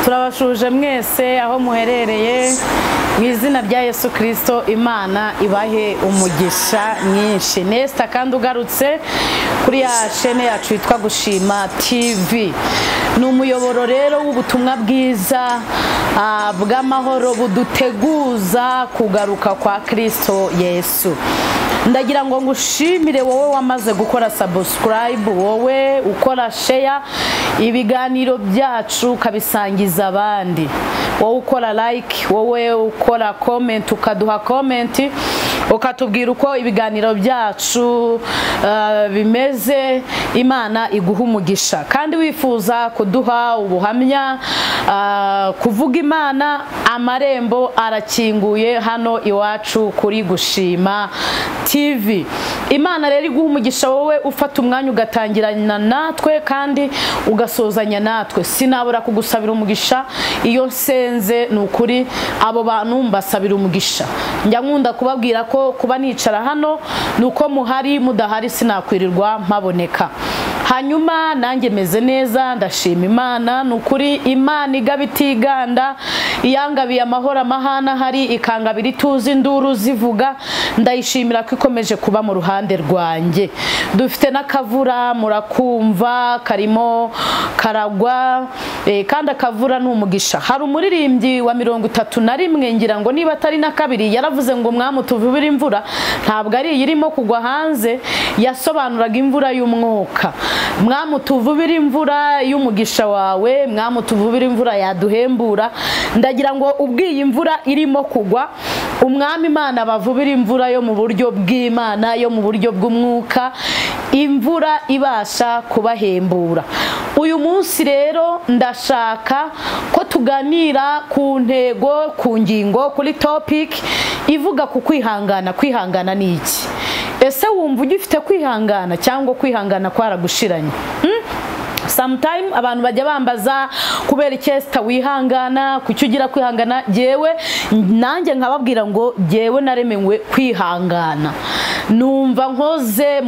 Turabashuje mwese aho muherereye mu izina rya Yesu Kristo. Imana ibahe umugisha mwinshi. Nesta kandi ugarutse kuri ya chaîne yacu yitwa Gushima TV. Ni umuyoboro rero w'ubutumwa bwiza bw'amahoro buduteguza kugaruka kwa Kristo Yesu. Ndagira ngo ngushimire wowe wamaze gukora subscribe, wowe ukora share ibiganiro byacu ukabisangiza abandi, wowe ukora like, wowe ukora comment, ukaduha comment ukatubwira uko ibiganiro byacu bimeze. Imana iguha umugisha. Kandi wifuza kuduha ubuhamya, kuvuga Imana, amarembo arakinguye hano iwacu kuri Gushima TV. Imana rero iguha umugisha wowe ufata umwanya ugatangirana natwe kandi ugasozanya natwe. Sinabura kugusabira umugisha iyo nsenze, ni ukuri abo bantu mbasabira umugisha. Njya nkunda kubabwira ko kuba nicara hano nuko muhari, mudahari sinakwirirwa mpaboneka. Hanyuma nanjye meze neza, ndashima Imana. Nukuri Imana igaba itiganda, iyangabiye amahoro amahana hari, ikangabira ituze induru zivuga. Ndayishimira ko ikomeje kuba mu ruhande rwanjye. Dufite n'akavura murakumva karimo karagwa, kandi akavura ni umugisha. Hari umuririmbyi wa 31 ngira ngo niba atari na kabiri yaravuze ngo mwamu tuvubira imvura, ntabwo ari irimo kugwa hanze, yasobanuraga imvura y'umwuka. Mwamu tuvubira imvura y'umugisha wawe, mwamu tuvubira imvura yaduhembura. Ndagira ngo ubwiye imvura irimo kugwa, umwami Imana bavubira imvura yo mu buryo bw'Imana, yo mu buryo bw'umwuka, imvura ibasha kubahembura. Uyu munsi rero ndashaka ko tuganira ku ntego, ku ngingo, kuri topic ivuga ku kwihangana. Kwihangana ni iki? Ese wumva ugifite kwihangana cyangwa kwihangana kwaragushiranye? Sometime abantu bajya bambaza kubera iki wihangana, kuki ugira kwihangana. Jewe nanjye nkababwira ngo jewe naremewe kwihangana. Numva nkoze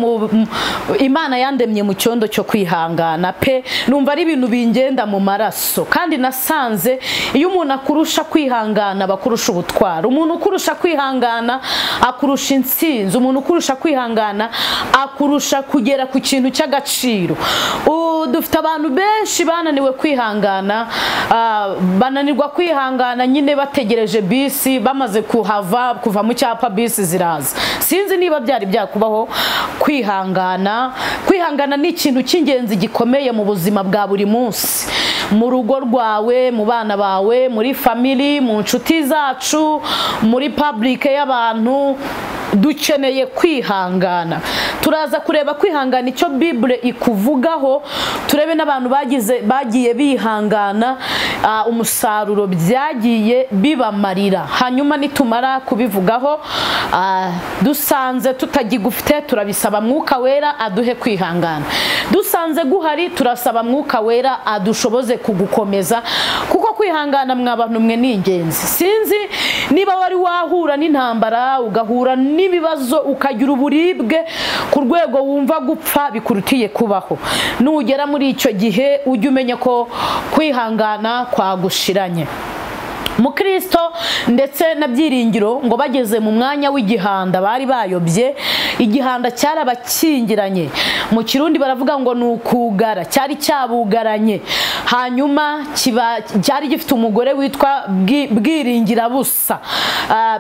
Imana yandemye mu cyondo cyo kwihangana pe, numva ari ibintu bingenda mu maraso. Kandi nasanze iyo umuntu akurusha kwihangana bakurusha ubutwara. Umuntu ukurusha kwihangana akurusha intsinzi, umuntu ukurusha kwihangana akurusha kugera ku kintu cy'agaciro. Dufite abantu benshi bananiwe kwihangana, bananirwa kwihangana nyine bategereje bisi, bamaze kuhava kuva mu cyapa bisi ziraza. Sinzi niba byari byakubaho. Kwihangana, kwihangana ni ikintu cy'ingenzi gikomeye mu buzima bwa buri munsi, mu rugo rwawe, mu bana bawe, muri family, mu nshuti zacu, muri public y'abantu. Dukeneye kwihangana. Turaza kureba kwihangana icyo Bible ikuvugaho, turebe n'abantu bagiye bihangana, umusaruro byagiye bibamarira. Hanyuma nitumara kubivugaho, dusanze tutagigufite turabisaba Mwuka Wera aduhe kwihangana. Dusanze guhari turasaba Mwuka Wera adushoboze kugukomeza, kuko kwihangana mwa bantu mwe ni ingenzi. Sinzi niba wari wahura n'intambara, ugahura n'ibibazo, ukagira uburibwe ku rwego wumva gupfa bikurutiye kubaho. Nugera muri icyo gihe ujye umenya ko kwihangana kwagushiranye. Mukristo ndetse na Byiringiro ngo bageze mu mwanya w'igihanda bari bayobye, igihanda cyarabakingiranye. Mu Kirundi baravuga ngo nukugara, cyari cyabugaranye. Hanyuma cyari gifite umugore witwa Bwiringirabusa.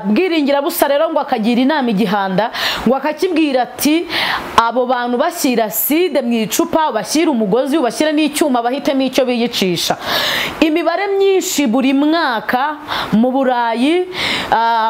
Bwiringirabusa rero ngo akagira inama igihanda, ngo akakibwira ati abo bantu bashyira side mu icupa, bashyira umugozi, bashyira n'icyuma, bahitemo icyo biyicisha. Imibare myinshi buri mwaka mu Burayi,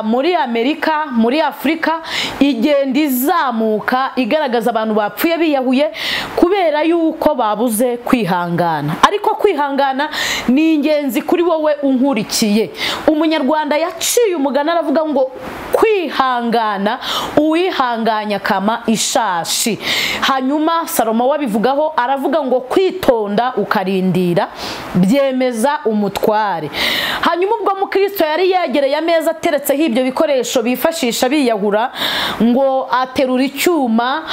muri Amerika, muri Afrika igenda izamuka igaragaza abantu bapfuye biyahuye kubera yuko babuze kwihangana. Ariko kwihangana ni ingenzi kuri wowe unkurikiye. Umunyarwanda yaciye umugani aravuga ngo Kwihangana, uwihanganya kama ishashi. Hanyuma Salomo wabivugaho aravuga ngo kwitonda ukarindira byemeza umutware. Hanyuma ubwo mukristo yari yegereye ameza ateretseho ibyo bikoresho bifashisha biyahura, ngo aterura icyuma,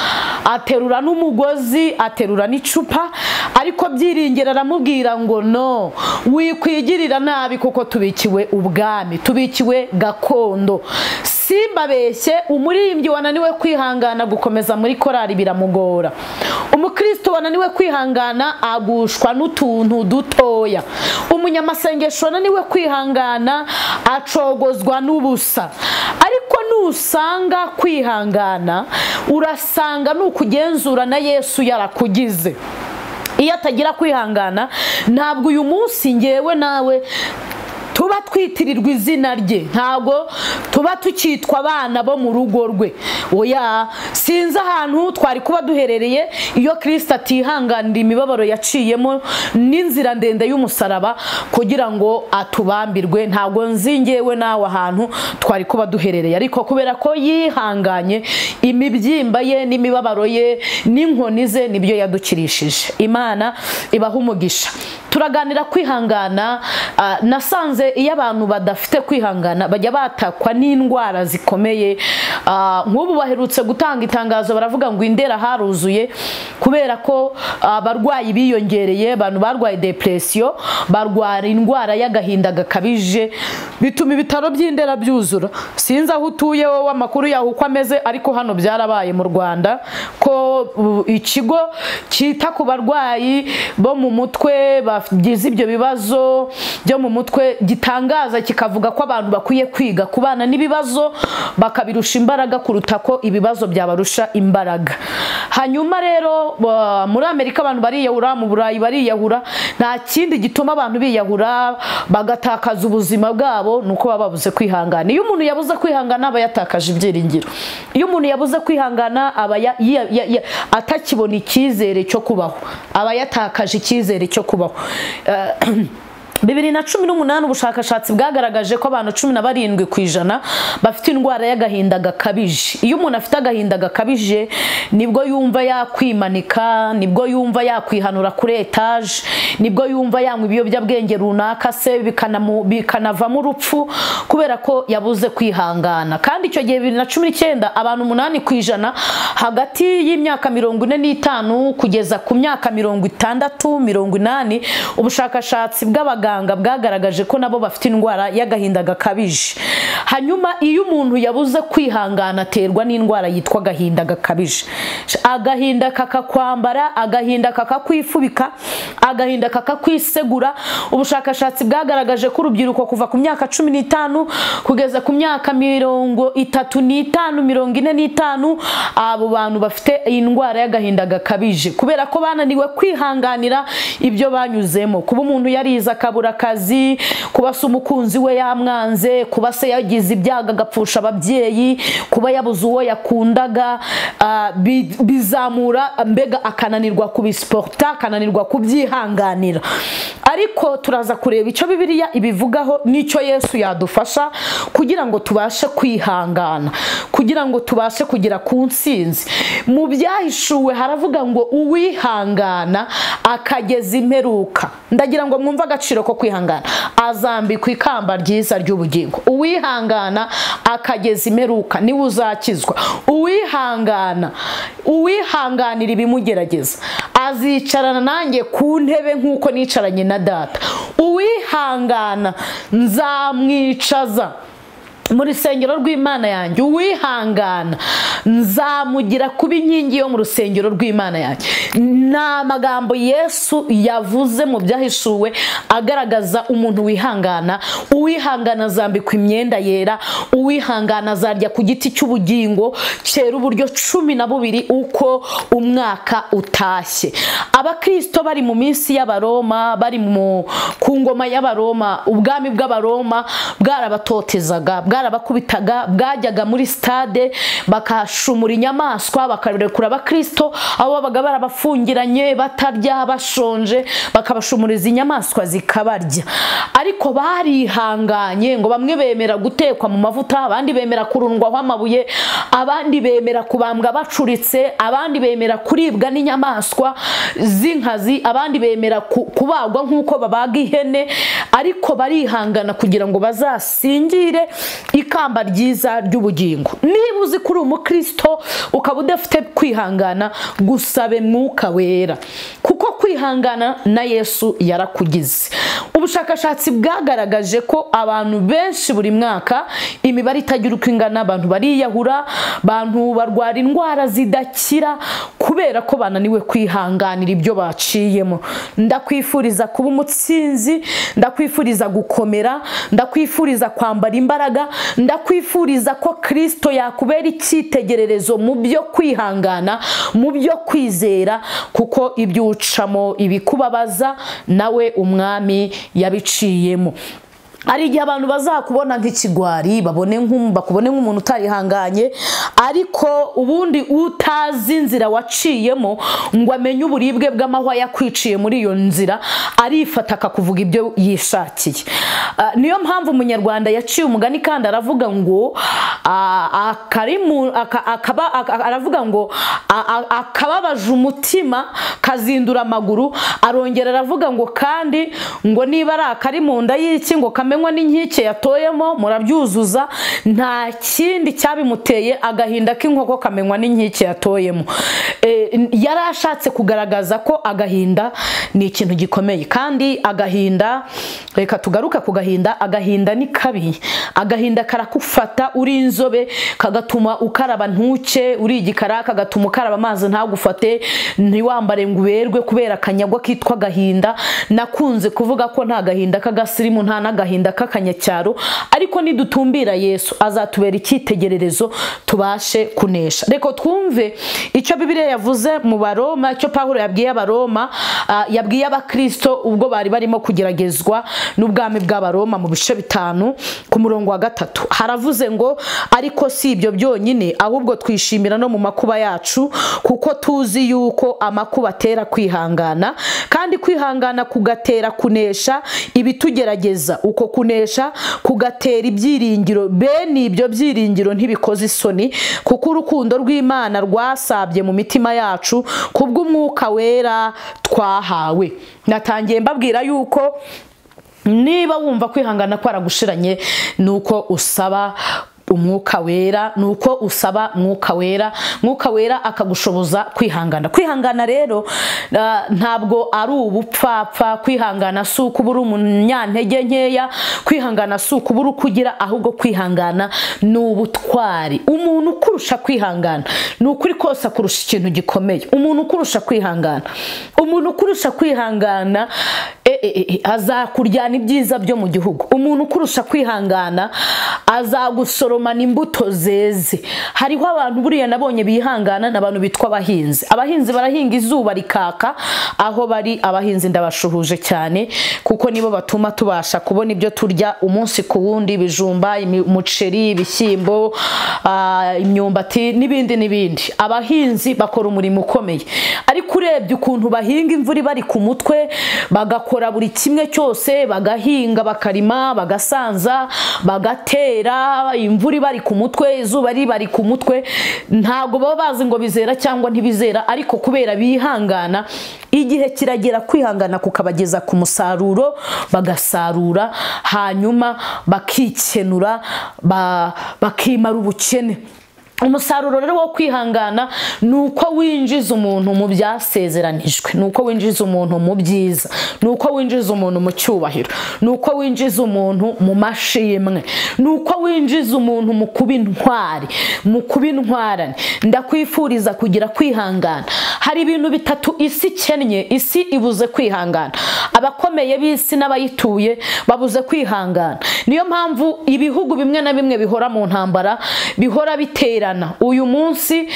aterura n'umugozi, aterura n'icupa, ariko Byiringiro aramubwira ngo no, wikwigirira nabi kuko tubikiwe ubwami, tubikiwe gakondo. Simbabeshye, umuririmbyi wananiwe kwihangana gukomeza muri korali biramugora. Umukristo wananiwe kwihangana agushwa n'utuntu dutoya. Umunyamasengesho wananiwe kwihangana acogozwa n'ubusa. Ariko nusanga kwihangana, urasanga nukugenzura na Yesu yarakugize. Iyo atagira kwihangana, ntabwo uyu munsi ngewe nawe tuba twitirirwa izina rye, ntabwo tuba tukitwa abana bo mu rugo rwe. Oya, sinzi ahantu twari kuba duherereye iyo Kristo atihanganira imibabaro yaciyemo n'inzira ndende y'umusaraba kugira ngo atubambirwe. Ntabwo nzi ngewe nawe ahantu twari kuba duherereye, ariko kubera ko yihanganye, imibyimba ye n'imibabaro ye n'inkoni ze nibyo yadukirishije. Imana ibaha umugisha. Turaganira kwihangana. Nasanze iyo abantu badafite kwihangana bajya batakwa n'indwara zikomeye. Nk'ubu baherutse gutanga itangazo baravuga ngo indera haruzuye kubera ko abarwayi biyongereye, abantu barwaye depression, barwara indwara y'agahinda gakabije, bituma ibitaro by'indera byuzura. Sinzi aho utuye wowe amakuru yaho uko ameze, ariko hano byarabaye mu Rwanda ko ikigo cyita ku barwayi bo mu mutwe bagize ibyo bibazo byo mu mutwe gitangaza kikavuga ko abantu bakwiye kwiga kubana n'ibibazo bakabirusha imbaraga kuruta ko ibibazo byabarusha imbaraga. Hanyuma rero muri Amerika abantu bariyahura, mu Burayi bariyahura. Nta kindi gituma abantu biyahura bagatakaza ubuzima bwabo nuko baba babuze kwihangana. Iyo umuntu yabuze kwihangana aba yatakaje ibyiringiro. Iyo umuntu yabuze kwihangana aba atakibona icyizere cyo kubaho, aba yatakaje icyizere cyo kubaho. 2018 ubushakashatsi bwagaragaje ko abantu 17% bafite indwara y'agahinda gakabije. Iyo umuntu afite agahinda gakabije nibwo yumva yakwimanika, nibwo yumva yakwihanura kuri etage, nibwo yumva yanywa ibiyobyabwenge runaka se bikanavamo urupfu kubera ko yabuze kwihangana. Kandi icyo gihe 2019 abantu 8% hagati y'imyaka 45 kugeza ku myaka 60 80, ubushakashatsi bw'abaganga bwagaragaje ko nabo bafite indwara y'agahinda gakabije. Hanyuma iyo umuntu yabuze kwihangana aterwa n'indwara yitwa agahinda gakabije. Agahinda kakakwambara, agahinda kakakwifubika, agahinda kakakwisegura. Ubushakashatsi bwagaragaje ko urubyiruko kuva ku myaka 15 kugeza ku myaka 35 45 abo bantu bafite indwara y'agahinda gakabije kubera ko bananiwe kwihanganira ibyo banyuzemo. Kuba umuntu yarize akabura akazi, kuba se umukunzi we yamwanze, kuba se yagize ibyago agapfusha ababyeyi, kuba yabuze uwo yakundaga, bizamura mbega akananirwa kubisporta, akananirwa kubyihanganira. Ariko turaza kureba icyo Bibiliya ibivugaho n'icyo Yesu yadufasha kugira ngo tubashe kwihangana, kugira ngo tubashe kugera ku ntsinzi. Mu byahishuwe haravuga ngo uwihangana akageza imperuka. Ndagira ngo mwumve agaciro ko kwihangana, azambikwa ikamba ryiza ry'ubugingo. Uwihangana akageza imperuka niwe uzakizwa. Uwihangana, uwihanganira ibimugerageza azicarana nanjye ku ntebe nk'uko nicaranye na data. Uwihangana nzamwicaza mu rusengero rw'Imana yanjye. Uwihangana nzamugira kuba inkingi yo mu rusengero rw'Imana yanjye. Ni amagambo Yesu yavuze mu byahishuwe agaragaza umuntu wihangana. Uwihangana azambikwa imyenda yera, uwihangana azarya ku giti cy'ubugingo cyera uburyo 12 uko umwaka utashye. Abakristo bari mu minsi y'Abaroma, bari ku ngoma y'Abaroma, ubwami bw'Abaroma bwarabatotezaga, bwarabakubitaga, bwajyaga muri stade bakashumura inyamaswa bakarekura abakristo aho babaga barabafungiranye batarya bashonje, bakabashumuriza inyamaswa zikabarya. Ariko barihanganye, ngo bamwe bemera gutekwa mu mavuta, abandi bemera kurundwaho amabuye, abandi bemera kubambwa bacuritse, abandi bemera kuribwa n'inyamaswa z'inkazi, abandi bemera kubagwa nk'uko babaga ihene, ariko barihangana kugira ngo bazasingire ikamba ryiza ry'ubugingo. Niba uzi kuri umukristo ukaba udafite kwihangana, gusabe Mwuka Wera, kuko kwihangana na Yesu yarakugize. Ubushakashatsi bwagaragaje ko abantu benshi buri mwaka, imibare itagira uko ingana, abantu bariyahura, abantu barwara indwara zidakira kubera ko bananiwe kwihanganira ibyo baciyemo. Ndakwifuriza kuba umutsinzi, ndakwifuriza gukomera, ndakwifuriza kwambara imbaraga, ndakwifuriza ko Kristo yakubera icyitegererezo mu byo kwihangana, mu byo kwizera, kuko ibyo ucamo ibikubabaza nawe umwami yabiciyemo. Ari igihe abantu bazakubona nk'ikigwari, bakubone nk'umuntu utarihanganye, ariko ubundi utazi inzira waciyemo ngo amenye uburibwe bw'amahwa yakwiciye muri iyo nzira, arifata akakuvuga ibyo yishakiye. Niyo mpamvu umunyarwanda yaciye umugani kandi aravuga ngo akababaje umutima kazindura amaguru. Arongera aravuga ngo kandi ngo niba ari akari mu nda y'iki ngo kamenywa n'inkike yatoyemo, murabyuzuza, nta kindi cyabimuteye agahinda k'inkoko kamenywa n'inkike yatoyemo. Yari ashatse kugaragaza ko agahinda ni ikintu gikomeye, kandi agahinda, reka tugaruka ku gahinda, agahinda ni kabi. Agahinda karakufata uri inzobe, kagatuma ukaraba ntuke uri igikara, kagatuma ukaraba amazi ntagufate, ntiwambare ngo uberwe kubera akanyagwa kitwa agahinda. Nakunze kuvuga ko nta gahinda k'agasirimu, nta n'agahinda k'akanyacyaro, ariko nidutumbira Yesu azatubera icyitegererezo tubashe kunesha. Reka twumve icyo Bibiliya yavuze mu Baroma, icyo Pawulo yabwiye Abaroma, yabwiye abakristo ubwo bari barimo kugeragezwa n'ubwami bw'Abaroma mu bice 5 ku murongo wa 3. Haravuze ngo ariko si ibyo byonyine, ahubwo twishimira no mu makuba yacu, kuko tuzi yuko amakuba atera kwihangana, kandi kwihangana kugatera kunesha ibitugerageza, uko kunesha kugatera ibyiringiro. Bene ibyo byiringiro ntibikoze isoni, kuko urukundo rw'Imana rwasabye mu mitima yacu kubw'Umwuka Wera twahawe. Natangiye mbabwira yuko niba wumva kwihangana kwaragushiranye, nuko usaba Umwuka Wera, nuko usaba Mwuka Wera, Mwuka Wera akagushoboza kwihangana. Kwihangana rero ntabwo ari ubupfapfa, kwihangana si ukubura umunyantege nkeya, kwihangana si ukubura ukugira, ahubwo kwihangana ni ubutwari. Umuntu ukurusha kwihangana ni ukuri kose akurusha ikintu gikomeye. Umuntu ukurusha kwihangana, umuntu ukurusha kwihangana azakuryana ibyiza byo mu gihugu. Umuntu ukurusha kwihangana azagusoromana imbuto zeze. Hariho abantu buriya nabonye bihangana, n'abantu bitwa abahinzi. Abahinzi barahinga izuba rikaka aho bari. Abahinzi ndabashuhuje cyane, kuko nibo batuma tubasha kubona ibyo turya umunsi ku wundi, ibijumba, umuceri, ibishyimbo, imyumbati n'ibindi n'ibindi. Abahinzi bakora umurimo ukomeye, ariko urebye ukuntu bahinga imvura bari ku mutwe, bagakora buri kimwe cyose, bagahinga, bakarima, bagasanza, bagatera, imvura bari ku mutwe, izuba ribari ku mutwe, ntago baba bazi ngo bizera cyangwa ntibizera, ariko kubera bihangana, igihe kiragera kwihangana kukabageza ku musaruro, bagasarura, hanyuma bakikenura, bakimara ubukene. Umusaruro rero wo kwihangana nuko winjiza umuntu mu byasezeranijwe, nuko winjiza umuntu mu byiza, nuko winjiza umuntu mu cyubahiro, nuko winjiza umuntu mu mashimwe, nuko winjiza umuntu mu kuba intwari, mu kuba intwarane. Ndakwifuriza kugira kwihangana. Hari ibintu bitatu isi ikennye, isi ibuze kwihangana. Abakomeye b'isi n'abayituye babuze kwihangana. Niyo mpamvu ibihugu bimwe na bimwe bihora mu ntambara, bihora bitera, baraterana. Uyu munsi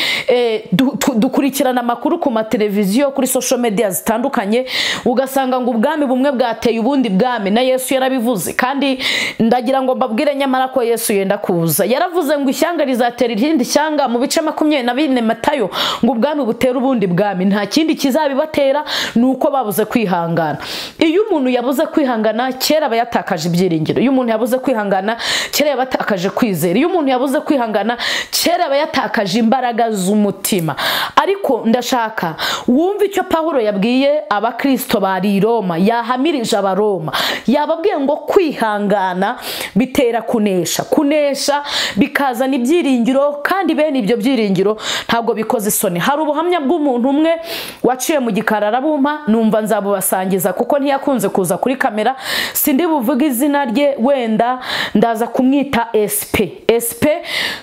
dukurikirana amakuru ku mateleviziyo, kuri social media zitandukanye, ugasanga ngo ubwami bumwe bwateye ubundi bwami. Na Yesu yarabivuze, kandi ndagira ngo mbabwire nyamara ko Yesu yenda kuza. Yaravuze ngo ishyanga rizatera irindi shyanga mu bice 24 Matayo, ngo ubwami butera ubundi bwami. Nta kindi kizabibatera nuko babuze kwihangana. Iyo umuntu yabuze kwihangana kera aba yatakaje ibyiringiro. Iyo umuntu yabuze kwihangana kera yabatakaje kwizera. Iyo umuntu yabuze kwihangana kera aba yatakaje imbaraga z'umutima. Ariko ndashaka wumve icyo Pawulo yabwiye abakristo bari i Roma, yahamirije abaroma. Yababwiye ngo kwihangana bitera kunesha, kunesha bikazana ibyiringiro, kandi bene ibyo byiringiro ntabwo bikoze isoni. Hari ubuhamya bw'umuntu umwe waciye mu gikari arabumpa, numva nzabubasangiza kuko ntiyakunze kuza kuri kamera, sindi buvuge izina rye, wenda ndaza kumwita SP. SP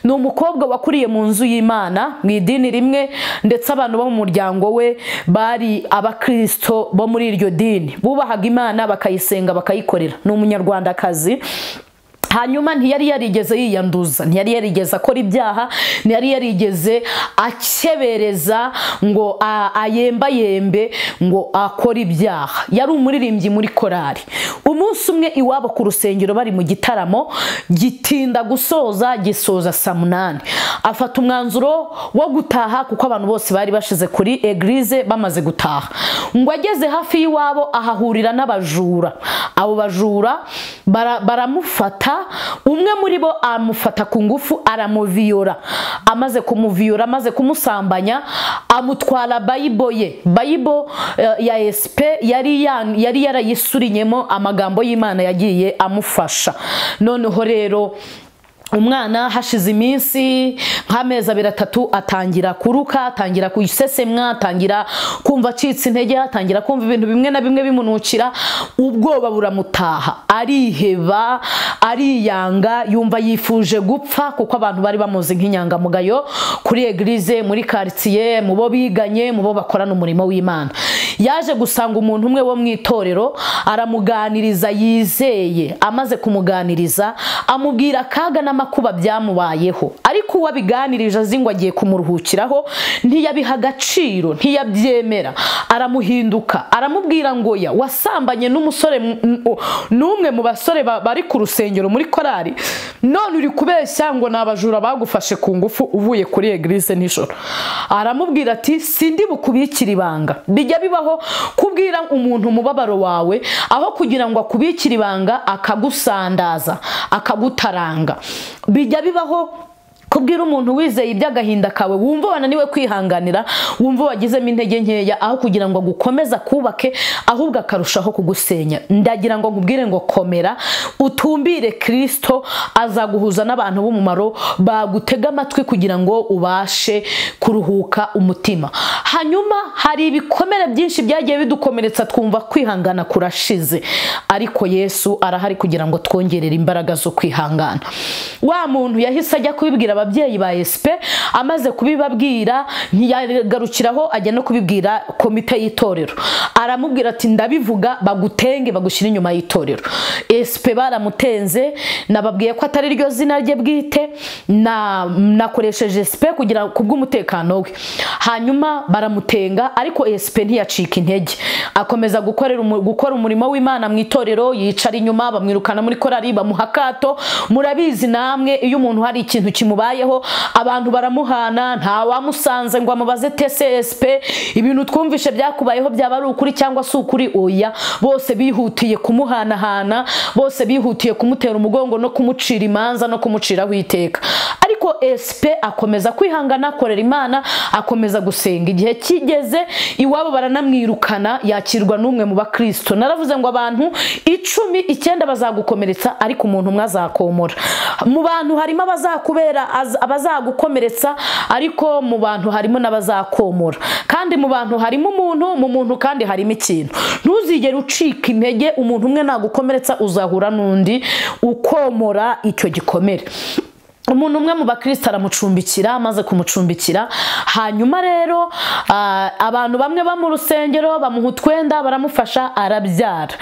ni umukobwa wakuriye mu nzu y'Imana mu idini rimwe, ndetse abantu bo mu muryango we bari abakristo bo muri iryo dini, bubahaga Imana bakayisenga bakayikorera. Ni umunyarwandakazi. Hanyuma ntiyari yarigeze yiyanduza, ntiyari yarigeze akora ibyaha, ntiyari yarigeze akebereza ngo ayembayembe ngo akore ibyaha. Yari umuririmbyi muri korari. Umunsi umwe iwabo ku rusengero bari mu gitaramo gitinda gusoza, gisoza saa 8. Afata umwanzuro wo gutaha kuko abantu bose bari bashize kuri eglise bamaze gutaha. Ngo ageze hafi y'iwabo ahahurira n'abajura. Abo bajura baramufata, umwe muri bo amufata ku ngufu aramuviyora. Amaze kumuviyora, amaze kumusambanya, amutwara Bible ye. Bible ya SP yari yarayisurinyemo amagambo y'Imana yagiye amufasha. Noneho rero umwana hashize iminsi nk'amezi 2 3 atangira kuruka, atangira kuyisesemwa, atangira kumva acitse intege, atangira kumva ibintu bimwe na bimwe bimunukira, ubwoba buramutaha, ariheba, ariyanga, yumva yifuje gupfa kuko abantu bari bamuzi nk'inyangamugayo kuri eglise, muri quartier, mu bo biganye, mu bo bakorana umurimo w'Imana. Yaje gusanga umuntu umwe wo mu itorero aramuganiriza yizeye. Amaze kumuganiriza amubwira akaga n'amakuba byamubayeho, ariko uwabiganirije azi ngo agiye kumuruhukiraho ntiyabiha agaciro, ntiyabyemera, aramuhinduka, aramubwira ngo ya wasambanye n'umusore, n'umwe mu basore bari ku rusengero muri korari, none uri kubeshya ngo nabajura bagufashe ku ngufu uvuye kuri eglise nijoro. Aramubwira ati sindi bukubikira ibanga. Bijya bibaho kubwira umuntu umubabaro wawe, aho kugira ngo akubikire ibanga akagusandaza, akagutaranga. Bijya bibaho kubwira umuntu wizeye iby'agahinda kawe, wumva wananiwe kwihanganira, wumva wagizemo intege nkeya, aho kugira ngo agukomeza kubake ahubwo akarushaho kugusenya. Ndagira ngo nkubwire ngo komera, utumbire Kristo, azaguhuza n'abantu b'umumaro bagutega amatwi kugira ngo ubashe kuruhuka umutima. Hanyuma hari ibikomere byinshi byagiye bidukomeretsa twumva kwihangana kurashize, ariko Yesu arahari kugira ngo twongerere imbaraga zo kwihangana. Wa muntu yahise ajya kubibwira ababyeyi ba SP, amaze kubibabwira ntiyagarukiraho, ajya no kubibwira komite y'itorero. Aramubwira ati ndabivuga bagutenge bagushyira inyuma y'itorero. SP baramutenze, nababwiye ko atari ryo zina rye bwite, nakoresheje SP kugira kubw'umutekano we. Hanyuma baramutenga, ariko SP ntiyacika intege, akomeza gukora umurimo w'Imana mu itorero, yicara inyuma, bamwirukana muri korari, bamuha akato. Murabizi namwe iyo umuntu hari ikintu kimubayeho abantu baramuhana, nta wamusanze ngo amubaze TCSP ibintu twumvishe byakubayeho byaba ari ukuri cyangwa si ukuri. Oya, bose bihutiye kumuhanahana, bose bihutiye kumutera umugongo no kumucira imanza no kumuciraho iteka. Ariko SP akomeza kwihangana, akorera Imana, akomeza gusenga. Igihe kigeze iwabo baranamwirukana, yakirwa n'umwe mu bakristo. Naravuze ngo abantu 10 9 bazagukomeretsa, ariko umuntu umwe azakomora. Mu bantu harimo abazakubera abazagukomeretsa, ariko mu bantu harimo n'abazakomora. Kandi mu bantu harimo umuntu, mu muntu kandi harimo ikintu. Ntuzigere ucika intege, umuntu umwe nagukomeretsa uzahura n'undi ukomora icyo gikomere. Umuntu umwe mu bakristo aramucumbikira, amaze kumucumbikira hanyuma rero abantu bamwe ba mu rusengero bamuha utwenda baramufasha arabyara.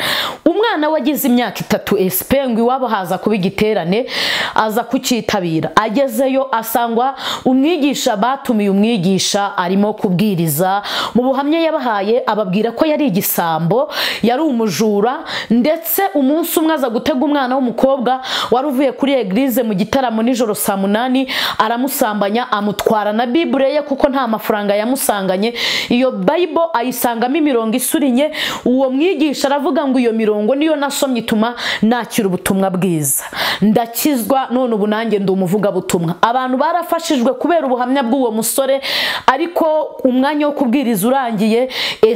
Umwana we agize imyaka 3 SP ngo iwabo haza kuba igiterane aza kucyitabira. Agezeyo asangwa umwigisha batumiye, umwigisha arimo kubwiriza. Mu buhamya yabahaye ababwira ko yari igisambo, yari umujura, ndetse umunsi umwe aza gutega umwana w'umukobwa wari uvuye kuri eglise mu gitaramo nijoro saa 8 aramusambanya, amutwara na Bible ye kuko nta mafaranga yamusanganye. Iyo Bible ayisangamo imirongo isurinye. Uwo mwigisha aravuga ngo iyo mirongo niyo nasomye ituma nakira ubutumwa bwiza, ndakizwa, none ubu nanjye ndi umuvuga butumwa. Abantu barafashijwe kubera ubuhamya bw'uwo musore, ariko umwanya wo kubwiriza urangiye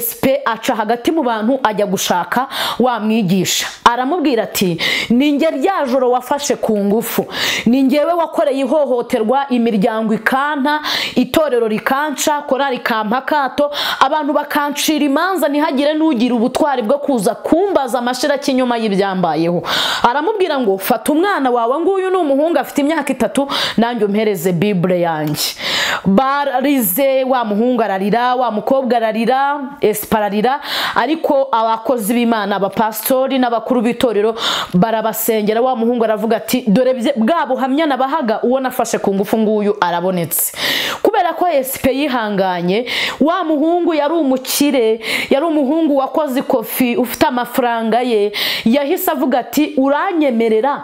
SP aca hagati mu bantu ajya gushaka wa mwigisha, aramubwira ati ninjye rya joro wafashe ku ngufu, ni njyewe wakoreye ihohoterwa, imiryango ikanta, itorero rikanca, korari ikampa akato, abantu bakancira imanza, ntihagire n'ugira ubutwari bwo kuza kumbaza amashira kinyuma y'ibyambayeho. Aramubwira ngo fata umwana wawe nguyu ni umuhungu afite imyaka 3, nanjye umpereze Bible yanjye. Barize, wa muhungu ararira, wa mukobwa ararira, espararira, ariko abakozi b'Imana, abapastori n'abakuru b'itorero barabasengera. Wa muhungu aravuga ati dore bwa buhamya nabahaga, uwo nafashe ku ngufu nguyu arabonetse. Kubera ko SP yihanganye, wa muhungu yari umukire, yari umuhungu wakoze ikofi ufite amafaranga ye, yahise avuga ati uranyemerera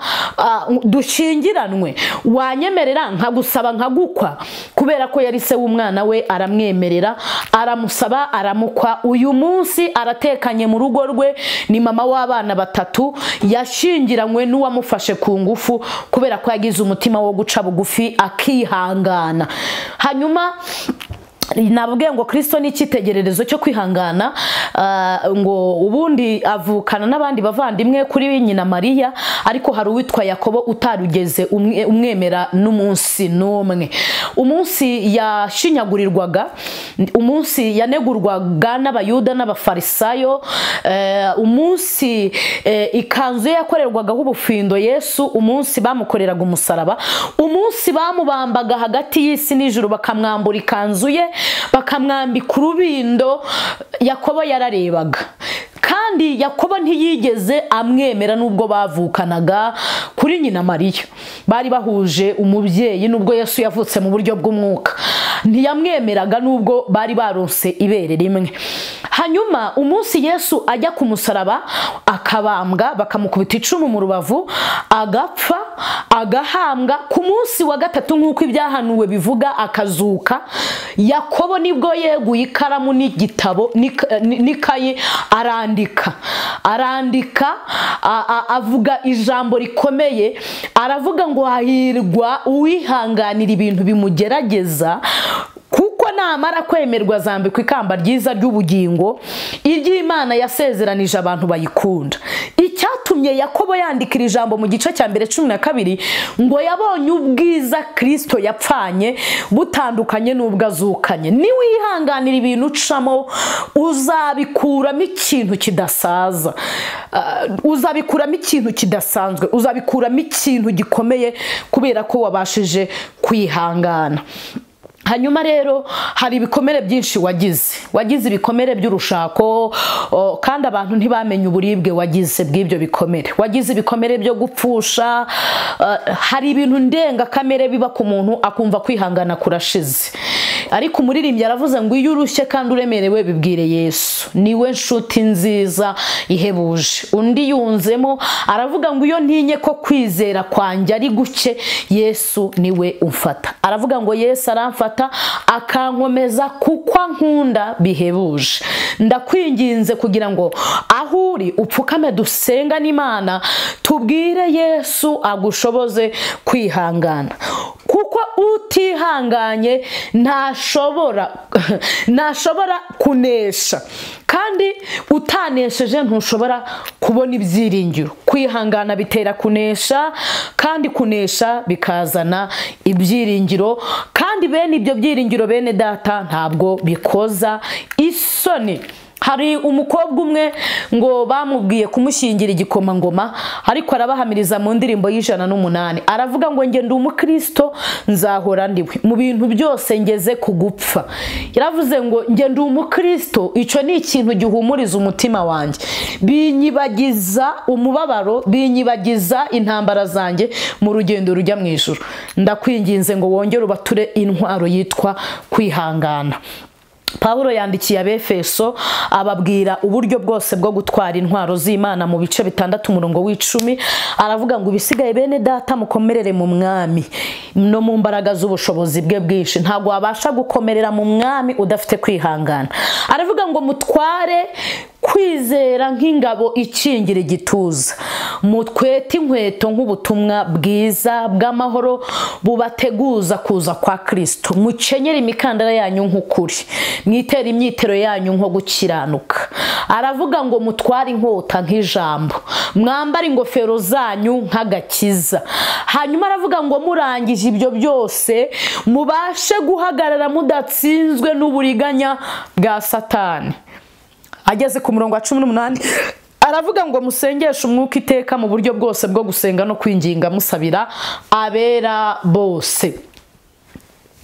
dushyingiranwe, wanyemerera nkagusaba nkagukwa. Kubera ko yari se w'umwana we aramwemerera, aramusaba, aramukwa. Uyu munsi aratekanye mu rugo rwe, ni mama w'abana 3, yashyingiranywe n'uwamufashe ku ngufu kubera ko yagize umutima wo guca bugufi akihangana. Hanyuma nababwiye ngo Kristo ni icyitegererezo cyo kwihangana, ngo ubundi avukana n'abandi bavandimwe kuri nyina Mariya, ariko hari uwitwa Yakobo utarugeze umwemera n'umunsi n'umwe. Umunsi yashinyagurirwaga, umunsi yanegurwaga n'Abayuda n'Abafarisayo, umunsi ikanzu ye yakorerwagaho ubufindo Yesu, umunsi bamukoreraga umusaraba, umunsi bamubambaga hagati y'isi n'ijuru bakamwambura ikanzu ye bakamwambika urubindo, Yakobo yararebaga. Kandi Yakobo ntiyigeze amwemera nubwo bavukanaga kuri nyina Mariya, bari bahuje umubyeyi, nubwo Yesu yavutse mu buryo bw'umwuka ntiyamwemeraga nubwo bari baronse ibere rimwe. Hanyuma umunsi Yesu ajya ku musaraba akabambwa, bakamukubita icumu mu rubavu, agapfa, agahambwa, ku munsi wa 3 nk'uko ibyahanuwe bivuga akazuka, Yakobo nibwo yeguye ikaramu n'igitabo n'ikayi arandika avuga ijambo rikomeye, aravuga ngo hahirwa uwihanganira ibintu bimugerageza, kuko namara kwemerwa azambikwa ikamba ryiza ry'ubugingo iry'Imana yasezeranije abantu bayikunda. Icyatumye Yakobo yandikira ijambo mu gice cya mbere 12 ngo yabonye ubwiza Kristo yapfanye butandukanye n'ubwo azukanye. Niwihanganira ibintu ucamo uzabikuramo ikintu kidasaza, uzabikuramo ikintu kidasanzwe, uzabikuramo ikintu gikomeye kubera ko wabashije kwihangana. Hanyuma rero hari ibikomere byinshi wagize ibikomere by'urushako, kandi abantu ntibamenye uburibwe wagize bw'ibyo bikomere, wagize ibikomere byo gupfusha. Hari ibintu ndenga kamere biba ku muntu akumva kwihangana kurashize, ariko umuririmbyi aravuze ngo iyo urushye kandi uremerewe bibwire Yesu, niwe nshuti nziza ihebuje. Undi yunzemo aravuga ngo iyo ntinye ko kwizera kwanjye ari guke, Yesu niwe umfata. Aravuga ngo Yesu aramfata akankomeza kuko ankunda bihebuje. Ndakwinginze kugira ngo aho uri upfukame dusenga n'Imana, tubwire Yesu agushoboze kwihangana, kuko utihanganye ntashobora kunesha, kandi utanesheje ntushobora kubona ibyiringiro. Kwihangana bitera kunesha, kandi kunesha bikazana ibyiringiro, kandi bene ibyo byiringiro bene data ntabwo bikoza isoni. Hari umukobwa umwe ngo bamubwiye kumushyingira igikomangoma, ariko arabahamiriza mu ndirimbo y'108 aravuga ngo nge ndi umukristo nzahora ndiwe mu bintu byose ngeze kugupfa. Yaravuze ngo nge ndi umukristo, icyo ni ikintu gihumuriza umutima wanjye, binyibagiza umubabaro, binyibagiza intambara zanjye mu rugendo rujya mu ijuru. Ndakwinginze ngo wongere ubature intwaro yitwa kwihangana. Pawulo yandikiye Abefeso ababwira uburyo bwose bwo gutwara intwaro z'Imana mu bice 6 umurongo w'10, aravuga ngo ibisigaye bene data mukomerere mu mwami no mu mbaraga z'ubushobozi bwe bwinshi. Ntabwo wabasha gukomerera mu mwami udafite kwihangana. Aravuga ngo mutware kwizera nk'ingabo ikingira igituza, mutwete inkweto nk'ubutumwa bwiza bw'amahoro bubateguza kuza kwa Kristo, mukenyere imikandara yanyu nk'ukuri, mwitere imyitero yanyu nko gukiranuka. Aravuga ngo mutware inkota nk'ijambo, mwambare ingofero zanyu nk'agakiza. Hanyuma aravuga ngo murangije ibyo byose mubashe guhagarara mudatsinzwe n'uburiganya bwa Satani. Ageze ku murongo wa 18 aravuga ngo musengeshe umwuka iteka mu buryo bwose bwo gusenga no kwinginga musabira abera bose.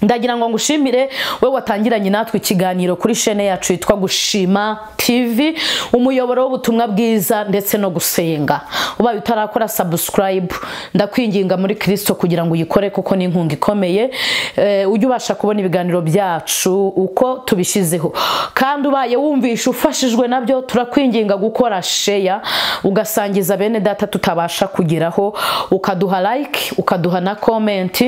Ndagira ngo ngushimire we watangiranye natwe ikiganiro kuri chaîne yacu yitwa Gushima TV, umuyoboro w'ubutumwa bwiza ndetse no gusenga. Ubaye utarakora subscribe, ndakwinginga muri Kristo kugira ngo uyikore kuko ni inkunga ikomeye. Ujye ubasha kubona ibiganiro byacu uko tubishizeho. Kandi ubaye wumvisha ufashijwe nabyo, turakwinginga gukora share, ugasangiza bene data tutabasha kugeraho, ukaduha like, ukaduha na comment.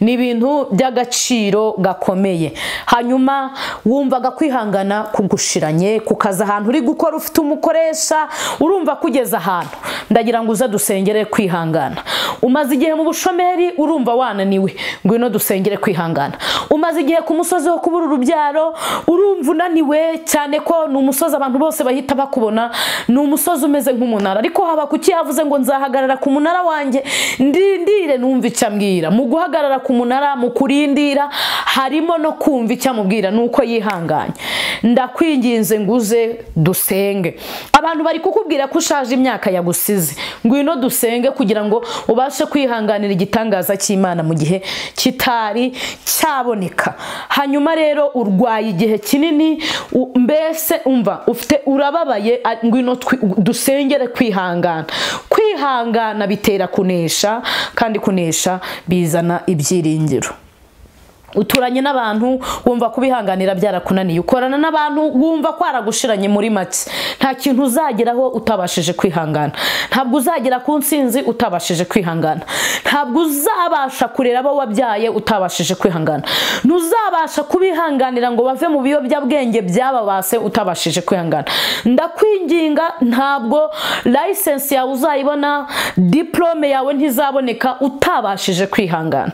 Ni ibintu by'agaciro gakomeye. Hanyuma wumvaga kwihangana kugushiranye, kukaza ahantu uri gukora ufite umukoresha, urumva kugeza ahantu, ndagira ngo uze dusengere kwihangana. Umaze igihe mu bushomeri urumva wananiwe, ngwino dusengere kwihangana. Umaze igihe ku musozi wo kubura urubyaro urumva unaniwe cyane, ko ni umusozi abantu bose bahita bakubona, ni umusozi umeze nk'umunara, ariko haba kuki yavuze ngo nzahagarara ku munara wanjye ndindire numva icyo ambwira. Mu guhagarara ku munara, mu kurindira, harimo no kumva icyo amubwira nuko yihanganye. Ndakwinginze nguze dusenge. Abantu bari kukubwira ko ushaje imyaka yagusize, ngwino dusenge kugira ngo ubashe kwihanganira igitangaza cy'Imana mu gihe kitari cyaboneka. Hanyuma rero urwaye igihe kinini, mbese umva ufite urababaye, ngwino dusengere kwihangana. Kwihangana bitera kunesha, kandi kunesha bizana ibyiringiro. Uturanye n'abantu wumva kubihanganira byarakunaniye, ukorana n'abantu wumva kwaragushiranye muri make. Nta kintu uzageraho utabashije kwihangana, ntabwo uzagera ku nsinzi utabashije kwihangana, ntabwo uzabasha kurera abo wabyaye utabashije kwihangana, ntuzabasha kubihanganira ngo bave mu biyobyabwenge byababase utabashije kwihangana. Ndakwinginga, ntabwo license yawe uzayibona, diplome yawe ntizaboneka utabashije kwihangana.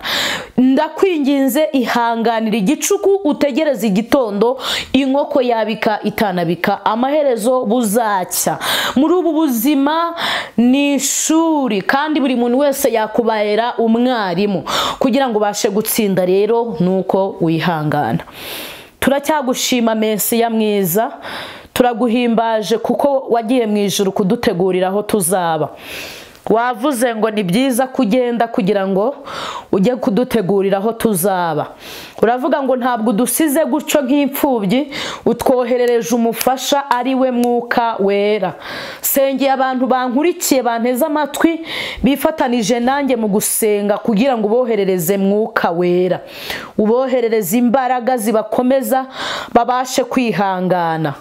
Ndakwinginze, ihanganira igicuku utegereze igitondo, inkoko yabika itanabika, amaherezo buzacya. Muri ubu buzima ni ishuri, kandi buri muntu wese yakubera umwarimu. Kugira ngo ubashe gutsinda rero nuko wihangana. Turacyagushima Mesiya mwiza, turaguhimbaje kuko wagiye mu ijuru kudutegurira aho tuzaba. Wavuze ngo ni byiza kugenda kugira ngo ujye kudutegurira aho tuzaba. Uravuga ngo ntabwo udusize gutyo nk'imfubyi, utwoherereje umufasha ari we Mwuka Wera. Sengeye abantu bankurikiye banteze amatwi bifatanije nanjye mu gusenga kugira ngo uboherereze Mwuka Wera, uboherereze imbaraga zibakomeza babashe kwihangana.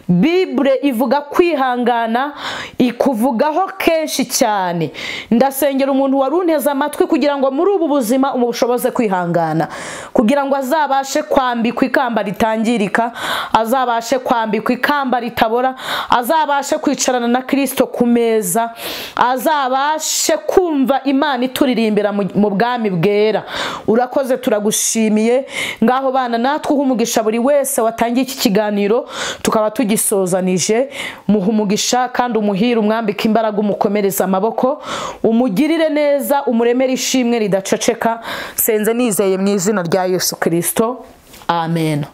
Bible ivuga kwihangana, ikuvugaho kenshi cyane. Ndasengera umuntu warunteze amatwi kugira ngo muri ubu buzima umushoboze kwihangana, kugira ngo azabashe kwambikwa ikamba ritangirika, azabashe kwambikwa ikamba ritabora, azabashe kwicarana na Kristo ku meza, azabashe kumva Imana ituririmbira mu bwami bwera. Urakoze, turagushimiye. Ngaho bana natwe umugisha buri wese watangiye iki kiganiro tukaba tugisozanije, muha umugisha kandi umuhira, umwambike imbaraga, umukomereza amaboko, umugirire neza, umuremere ishimwe ridaceceka. Senze nizeye mu izina rya Yesu Kristo, amen.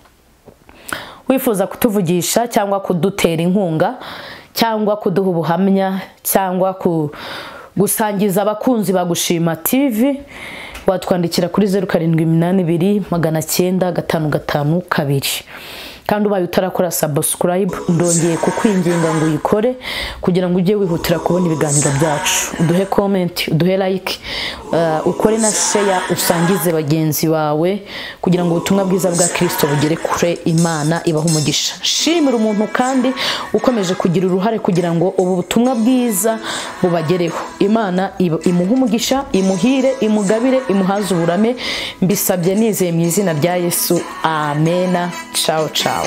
Wifuza kutuvugisha cyangwa kudutera inkunga cyangwa kuduha ubuhamya cyangwa gusangiza abakunzi ba Gushima TV, watwandikira kuri 0782 900 552. Kandi ubaye utarakora subscribe, ndongeye kukwinginga ngo uyikore kugira ngo ujye wihutira kubona ibiganiro byacu. Uduhe comment, uduhe like, ukore na share, usangize bagenzi bawe kugira ngo ubutumwa bwiza bwa Kristo bugere kure. Imana ibahe umugisha. Shimira umuntu kandi ukomeje kugira uruhare kugira ngo ubu butumwa bwiza bubagereho. Imana imuhe umugisha, imuhire, imugabire, imuhaze uburame. Mbisabye nizeye mu izina rya Yesu. Amena. Ciao ciao.